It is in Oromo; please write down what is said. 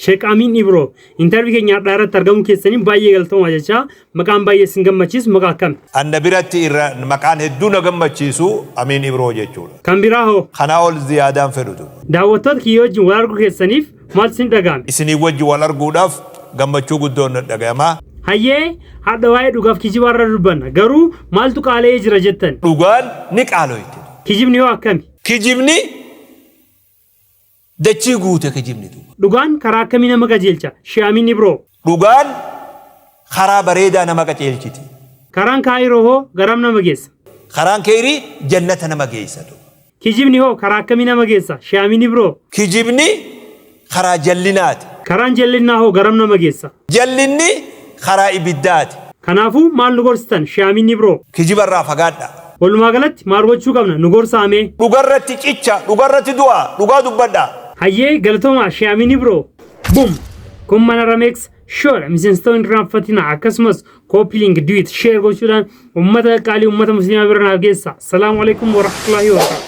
Sheek Amiin Ibroo, interview keenya har'aa irratti argamuu keessaniin baay'ee galatoomaa jechaa, maqaan baay'ee isin gammachiisu maqaa akkami? Anna biratti irra maqaan hedduu na gammachiisu Amiin Ibroo jechuudha. Kan biraa hoo? Kanaa ol ziyaadaan fedhu duuba. Daawwattoota kiyya wajjin wal arguu keessaniif maaltu isin dhaga'ame? Isinii wajji wal arguudhaaf gammachuu guddoon na dhaga'ama. Hayyee, har'a waa'ee dhugaaf kijibaa irra dubbanna. Garuu maaltu qaala'ee jira jettan? Dhugaan ni qaaloyti. Kijibni hoo akkami? Kijibni dachii guute kijibni duuba. Dhugaan karaa akkamii nama qajeelcha? Sheh Amiin Ibroo. Dhugaan karaa bareedaa nama qaceelchiti. Karaan kaayiroo hoo garam nama geessa? Karaan keeyrii jannata nama geessa duuba. Kijibni hoo karaa akkamii nama geessa? Sheh Amiin Ibroo. Kijibni karaa jallinaati. Karaan jallinnaa hoo garam nama geessa? Jallinni karaa ibiddaati. Kanaafuu maal nu gorsitan? Sheh Amiin Ibroo. Kijiba irraa fagaadhaa. Walumaa galatti maal gochuu qabna? Nu gorsaa mee? Dhugarratti cicha, dhugarratti du'aa, dhugaa dubbadhaa. Hayyee galatoomaa Sheh Amiin Ibroo. Bum! Kun mana Ramex Shoodha. Miseensota hin irraanfatinaa. Akkasumas copy link, duet, share gochuudhaan uummata qaalii uummata musliimaa bira naaf geessa. Salaamu alaikum warahmatullahi wabarakatuh.